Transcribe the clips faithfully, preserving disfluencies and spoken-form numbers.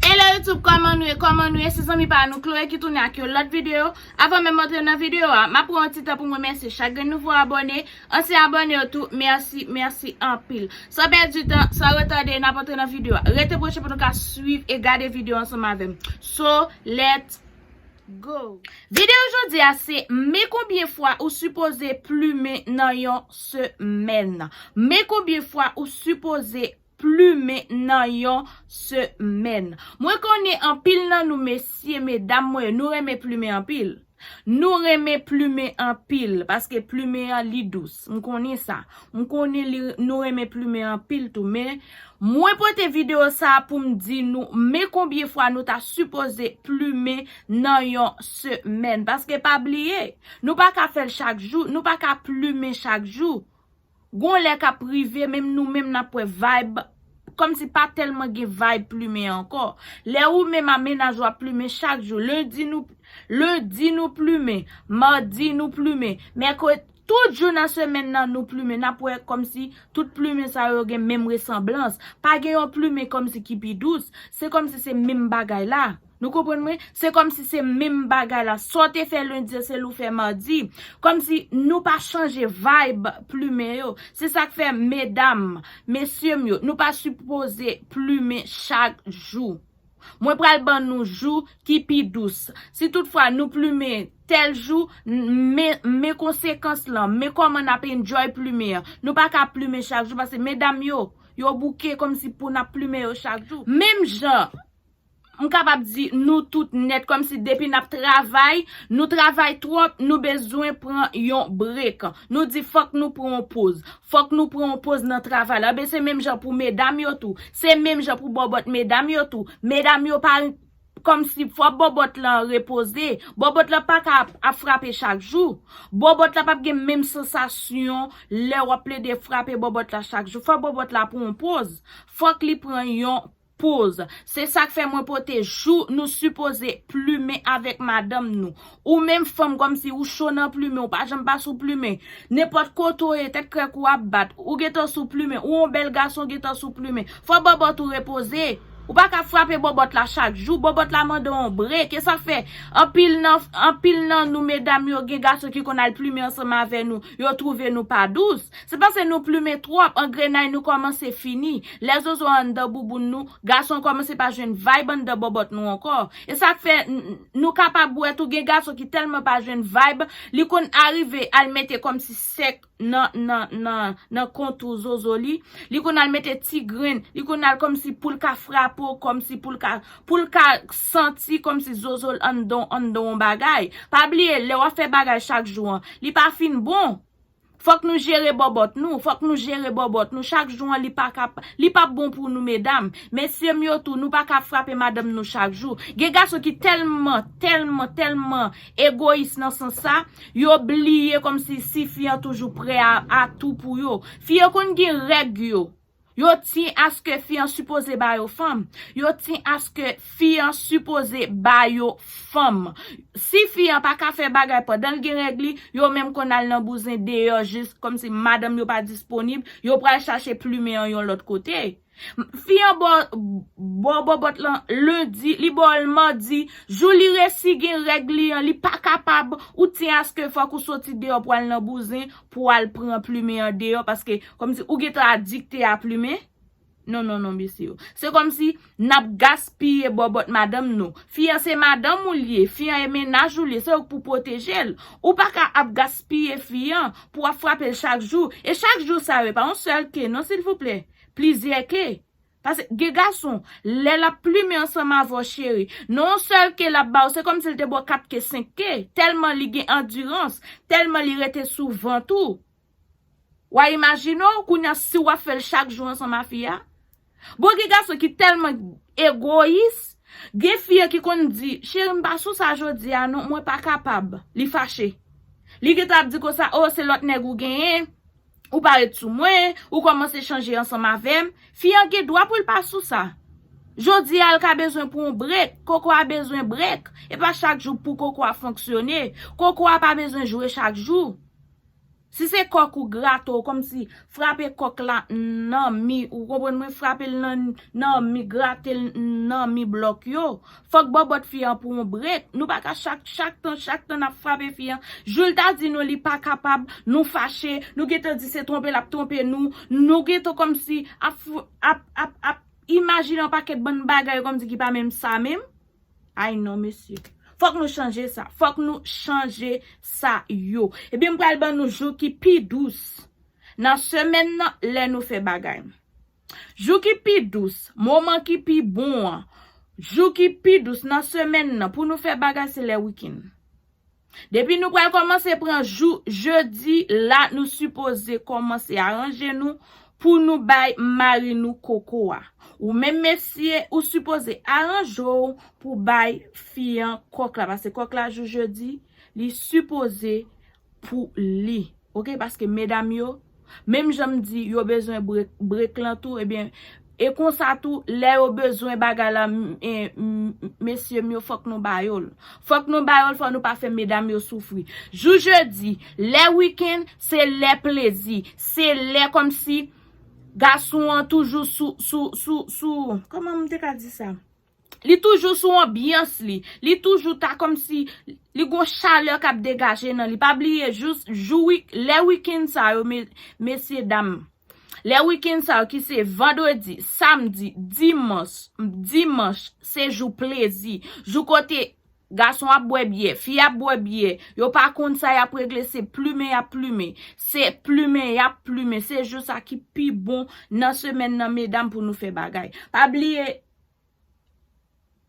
Hello YouTube, kòman nou ye? Kòman nou ye? Se zanmi pa nou Chloé ki tounen ak yon lòt videyo. Avan menm antre nan videyo a, m ap pran yon ti tan pou m remèsye chak grenn nouvo abòne, ansyen abòne yo tou, mèsi, mèsi anpil. San pèdi tan, san retade, n ap antre nan videyo a. Rete branche pou nou ka swiv e gade videyo ansanm avè m. So, let's go! Videyo jodi a se, men konbyen fwa ou sipoze plimen nan yon semèn. Men konbyen fwa ou sipoze plimen nan yon semèn. Mwen konnen anpil nan nou mesye, medam mwen, nou renmen plimen anpil. Nou renmen plimen anpil, paske plimen an li dous. M konnen sa. M konnen li, nou renmen plimen anpil tou. Men, mwen pote videyo sa a pou m di nou, men konbyen fwa nou ta sipoze plimen nan yon semèn. Paske pa bliye, nou pa ka fè l chak jou, nou pa ka plimen chak jou. Gon lè k ap rive, menm nou menm n ap wè vibe, kòmsi pa tèlman gen vibe plimen ankò. Lè ou menm a mennaj ou ap plimen chak jou, lendi nou, lendi nou plimen, madi nou plimen, mèkredi, tout jou nan semèn nan nou plimen, n ap wè kòmsi tout plimen sa yo gen menm resanblans. Pa gen yon plimen kòmsi ki pi dous, se kòmsi se menm bagay la. Nou konprann mwen? Se kòmsi se menm bagay la. Sa w te fè lendi an, se li w fè madi. Kòmsi nou pa chanje vibe plimen yo. Se sa k fè medam, mesye m yo, nou pa sipoze plimen chak jou. Mwen pral ban nou jou ki pi dous. Si toutfwa nou plimen tèl jou, n-, men, men konsekans lan, men kòman n ap enjoy plimen an. Nou pa ka plimen chak jou, paske medam yo, yo bouke kòmsi pou n ap plimen yo chak jou. Menm jan, m kapab di nou tout nèt, kòmsi depi n ap travay, nou travay twòp, nou bezwen pran yon brek. Nou di fòk nou pran yon poz. Fòk nou pran yon poz nan travay la. Ebyen, se menm jan pou medam yo tou. Se menm jan pou bòbòt medam yo tou. Medam yo pa, kòmsi fò bòbòt lan repoze. Bòbòt lan pa ka ap, ap frape chak jou. Bòbòt la p ap gen menm sansasyon lè w ap plede frape bòbòt la chak jou. Fò bòbòt la pran yon poz. Fòk li pran yon poz. Se sa k fè mwen pote jou nou sipoze plimen avèk madanm nou. Ou menm fanm, kòmsi ou cho nan plimen, ou pa janm pa sou plimen. Nenpòt kote w ye, tèt krèk ou ap bat, ou gentan sou plimen, ou yon bèl gason gentan sou plimen. Fò bòbòt ou repoze. Ou pa ka frape bòbòt la chak jou. Bòbòt la mande yon brek. E sa k fè anpil nan, anpil nan nou medam yo, gen gason ki konn al plimen ansanm avè nou, yo twouve nou pa dous. Se paske nou plimen twòp, angrenay nou kòmanse fini. Lè zozo anndan bouboun nou, gason kòmanse pa jwenn vibe anndan bòbòt nou ankò. E sa k fè n-, n-, nou kapab wè tou gen gason ki tèlman pa jwenn vibe, li konn arive al mete kòmsi sèk nan, nan, nan, nan kontou zozo li. Li konn al mete ti grenn, li konn al kòmsi pou l ka frape w, kòmsi pou l ka, pou l ka santi kòmsi zozo l anndan, anndan yon bagay. Pa bliye, lè w ap fè bagay chak jou an, li pa fin bon. Fòk nou jere bòbòt nou, fòk nou jere bòbòt nou. Chak jou an, li pa ka, li p ap bon pou nou, medam. Mesye m yo tou, nou pa ka frape madanm nou chak jou. Gen gason ki tèlman, tèlman, tèlman egoyis nan sans sa, yo bliye kòmsi si fi an toujou prè a, a tou pou yo. Fi yo konn gen règ yo. Yo tyen aske fi an sipoze ba yo fanm. Yo tyen aske fi an sipoze ba yo fanm. Si fi an pa ka fè bagay pandan l gen règ li, yo menm konn al nan bouzen deyò jis kòmsi madanm yo pa disponib, yo pral chache plimen an yon lòt kote. Fi an bò, bò bòbòt lan lendi, li ba w l madi, jou li resi gen règ li an, li pa kapab, ou tyen aske fòk ou soti deyò pou al nan bouzen, pou al pran plimen an deyò, paske kòmsi ou gentan adikte a plimen. Non, non, non, mesye yo. Se kòmsi n ap gaspiye bòbòt madanm nou. Fi an se madanm ou l ye, fi an e mennaj ou l ye, se ou k pou pwoteje l. Ou pa ka ap gaspiye fi an pou w ap frape l chak jou. E chak jou sa yo, e pa yon sèl ke, non, silvouplè. Plizyè ke. Paske gen gason, lè l ap plimen ansanm avè w, cheri, nan yon sèl ke l ap ba w, se kòmsi l te ba w kat ke, senk ke, tèlman li gen andirans, tèlman li rete sou vant ou. W a imajine w, kounye a, si w ap fè l chak jou ansanm a fi a. Bon, gen gason ki tèlman egoyis, gen fi an ki konn di, cheri, m pa sou sa jodi a, non, mwen pa kapab. Li fache. Li gentan ap di konsa, o, se lòt nèg ou genyen, ou pa ret sou mwen, ou kòmanse chanje ansanm avè m. Fi an gen dwa pou l pa sou sa. Jodi a, l ka bezwen pran yon brek, koko a bezwen brek. E pa chak jou pou koko a fonksyone. Koko a pa bezwen jwe chak jou. Si se kòk ou grate w, kòmsi frape kòk la nan mi, ou konprann mwen, frape l nan, nan mi, grate l nan mi blòk yo. Fòk bòbòt fi an pran yon brek. Nou pa ka chak, chak tan, chak tan n ap frape fi an. Jou l ta di nou li pa kapab, nou fache, nou gentan di se twonpe l ap twonpe nou, nou gentan kòmsi ap, ap, ap, ap imajine yon pakèt bann bagay kòmsi ki pa menm sa menm. Ay non, mesye. Fòk nou chanje sa. Fòk nou chanje sa yo. Ebyen, m pral ban nou jou ki pi dous nan semèn nan lè nou fè bagay. Jou ki pi dous, moman ki pi bon an, jou ki pi dous nan semèn nan pou nou fè bagay se lè wikenn. Depi nou pral kòmanse pran jou jedi la, nou sipoze kòmanse aranje nou pou nou bay mari nou koko a. Ou menm mesye, ou sipoze aranje w pou bay fi an kòk la, paske kòk la jou jedi, li sipoze pou li. Oke, paske medam yo, menm jan m di yo bezwen brek, brek lan tou, ebyen, e konsa tou, lè yo bezwen bagay la, m, e, m, mesye m yo, fòk nou ba yo l. Fòk nou ba yo l, fò nou pa fè medam yo soufri. Jou jedi, lè wikenn, se lè plezi. Se lè kòmsi gason an toujou sou, sou, sou, sou, kòman m te ka di sa? Li toujou sou anbyans li. Li toujou ta kòmsi li gon chalè k ap degaje nan li. Pa bliye, jous, jou wik-, lè wikenn sa yo, me-, mesye dam. Lè wikenn sa yo ki se vandredi, samdi, dimanch, dimanch, se jou plezi. Jou kote gason ap bwè byè, fi ap bwè byè. Yo pa konn sa y ap regle, se plimen y ap plimen. Se plimen y ap plimen. Se jou sa ki pi bon nan semèn nan, medam, pou nou fè bagay. Pa bliye,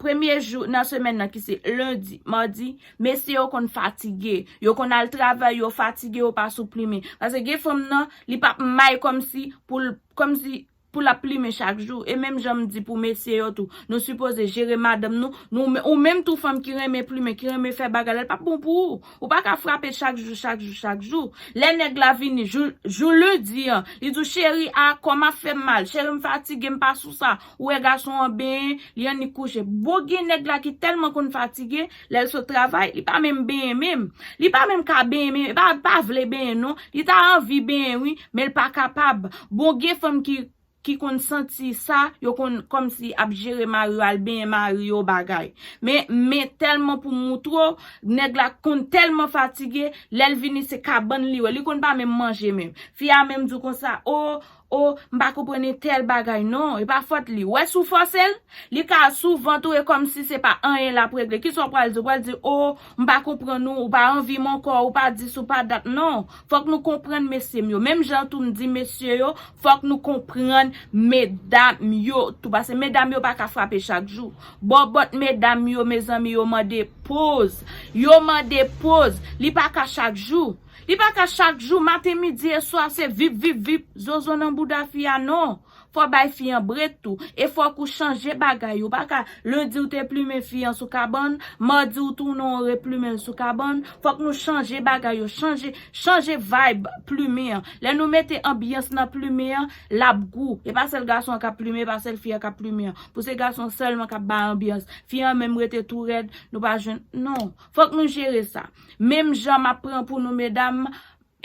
premye jou nan semèn nan ki se lendi, madi, mesye yo konn fatige. Yo konn al travay, yo fatige, yo pa sou plimen. Paske gen fanm nan, li p ap may kòmsi pou l, kòmsi pou l ap plimen chak jou. E menm jan m di pou mesye yo tou, nou sipoze jere madanm nou. Nou, ou menm tou fanm ki renmen plimen, ki renmen fè bagay la, l p ap bon pou ou. Ou pa ka frape chak jou, chak jou, chak jou. Lè nèg la vini, jou, jou lendi an, li di w, "Cheri, a, kò m ap fè m mal. Cheri, m fatige, m pa sou sa." Ou wè gason an benyen, li annik kouche. Bon, gen nèg la ki tèlman konn fatige, lè l sot travay, li pa menm benyen menm. Li pa menm ka benyen menm, li pa, pa vle benyen non. Li ta anvi benyen wi, men l pa kapab. Bon, gen fanm ki, ki konn santi sa, yo konn kòmsi ap jere mari yo, al benyen mari yo bagay. Men, men tèlman pou m moutre w, nèg la konn tèlman fatige, lè l vini se kabann li wè, li konn pa menm manje menm. Fi a menm di w konsa, o, o, m pa konprann entèl bagay non, e pa fòt li. Wè si w fòse l, li ka souvan tou e kòmsi se pa anyen l ap regle. Kisa w pral di? W pral di, o, m pa konprann ou, ou pa anvi m ankò, ou pa dis, ou pa dat. Non, fòk nou konprann mesye m yo. Menm jan tou m di mesye yo, fòk nou konprann medam yo tou. Paske medam yo pa ka frape chak jou. Bòbòt medam yo, mezanmi, yo mande poz. Yo mande poz. Li pa ka chak jou. Li pa ka chak jou, maten, midi e swa, se vip, vip, vip, zozo nan bouda fi a, non. Fò bay fi an brek tou. E fòk ou chanje bagay yo. Pa ka, lendi ou te plimen fi an sou kabann, madi ou tounen ou replimen l sou kabann. Fòk nou chanje bagay yo, chanje, chanje vibe plimen an. Lè nou mete anbyans nan plimen an, l ap gou. E pa sèl gason an k ap plimen, e pa sèl fi an k ap plimen an. Pou se gason sèlman k ap bay anbyans. Fi an menm rete tou rèd, nou pa jwenn, non. Fòk nou jere sa. Menm jan m ap pran pou nou medam,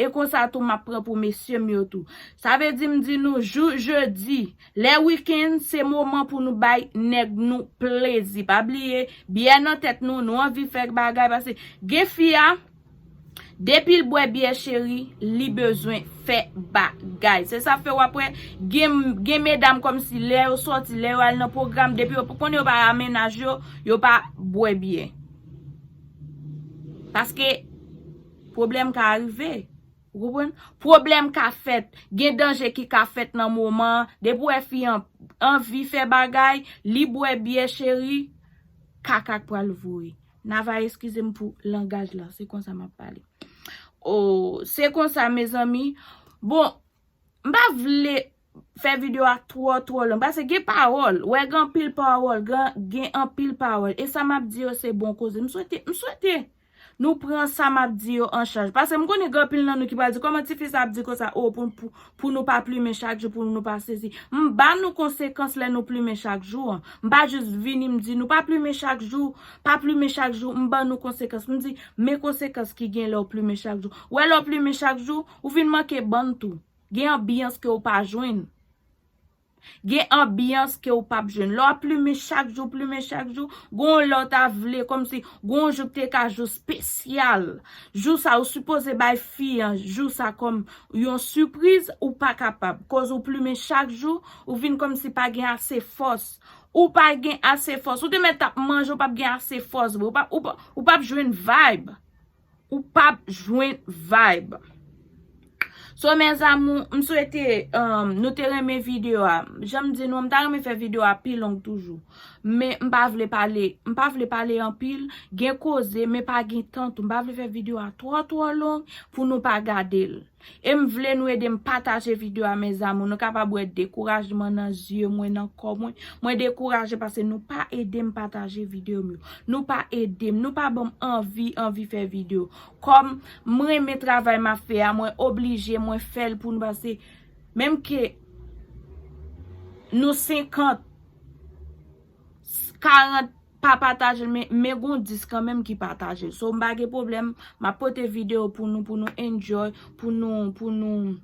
e konsa tou m ap pran pou mesye m yo tou. Sa vle di m di nou jou jedi, lè wikenn, se moman pou nou bay nèg nou plezi. Pa bliye, byè nan tèt nou, nou anvi fè bagay, paske gen fi a, depi l bwè byè cheri, li bezwen fè bagay. Se sa fè w ap wè, gen, gen medam kòmsi lè yo sòti, lè yo al nan pwogram, depi yo konnen yo pa a mennaj yo, yo pa bwè byè. Paske pwoblèm ka rive. Ou konprann? Pwoblèm ka fèt. Gen danje ki ka fèt nan moman an. Depi w wè fi an anvi fè bagay, li bwè byè cheri, kaka k pral voye. N a va eskize m pou langaj la. Se konsa m ap pale. O, se konsa, mezanmi. Bon, m pa vle fè videyo a twò, twò long. Paske gen pawòl. Wè, gen anpil pawòl. Gen, gen anpil pawòl. E sa m ap di yo, se bon koze. M swete, m swete. Nou pran sa m ap di yo an chaj. Paske m konnen gen anpil nan nou ki pral di, "Kòman tifi sa ap di konsa?" O, pou, pou, pou nou pa plimen chak jou, pou nou pa sezi. M ba nou konsekans lè nou plimen chak jou an. M pa jis vini, m di, "Nou pa plimen chak jou, pa plimen chak jou." M ba nou konsekans. M di, "Men konsekans ki gen lè w plimen chak jou." Ou wè lè w plimen chak jou, ou vin manke bann tou. Gen anbyans ke w pa jwenn. Gen anbyans ke w p ap jwenn. Lè w ap plimen chak jou, plimen chak jou, gon lè w ta vle, kòmsi gon jou ki te ka jou espesyal. Jou sa, ou sipoze bay fi an jou sa kòm yon sipriz, ou pa kapab. Koz ou plimen chak jou, ou vin kòmsi pa gen ase fòs. Ou pa gen ase fòs. Ou te mèt ap manje, ou p ap gen ase fòs vre. Ou p ap, ou p ap, ou p ap jwenn vibe. Ou p ap jwenn vibe. So, mes amours, m swete, um, nou te renmen videyo a. Jan m di nou, m ta renmen fè videyo a pi long toujou. Men m pa vle pale, m pa vle pale anpil, gen koze, men pa gen tan tou. M pa vle fè videyo a twò, twò long pou nou pa gade l. E m vle nou ede m pataje videyo a, mes amours. Nou kapab wè dekourajman nan zye mwen, nan kò mwen. Mwen dekouraje paske nou pa ede m pataje videyo m yo. Nou pa ede m, nou pa ban m anvi, anvi fè videyo. Kòm mwen renmen travay m ap fè a, mwen oblije, mwen fè l pou nou, paske menm ke nou senkant, karant pa pataje l, men, men gon dis kanmenm ki pataje l. So, m pa gen pwoblèm, m ap pote videyo pou nou, pou nou enjoy, pou nou, pou nou,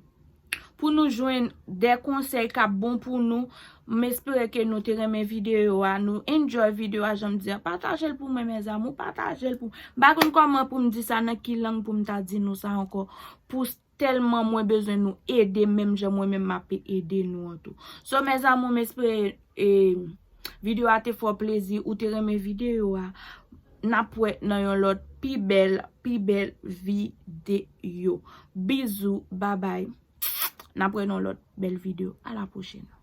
pou nou jwenn de konsèy k ap bon pou nou. M espere ke nou te renmen videyo a, nou enjoy videyo a, jan m di an. Pataje l pou mwen, mes amours, pataje l pou. M pa konn kòman pou m di sa, nan ki lang pou m ta di nou sa ankò. Pou tèlman mwen bezwen nou ede, menm jan mwen menm m ap ede nou an tou. So, mes amours, m espere, e, videyo a te fè w plezi, ou te renmen videyo a. N ap wè nan yon lòt pi bèl, pi bèl videyo. Bizou, babay. N ap wè nan lòt bèl videyo. A la pwochèn.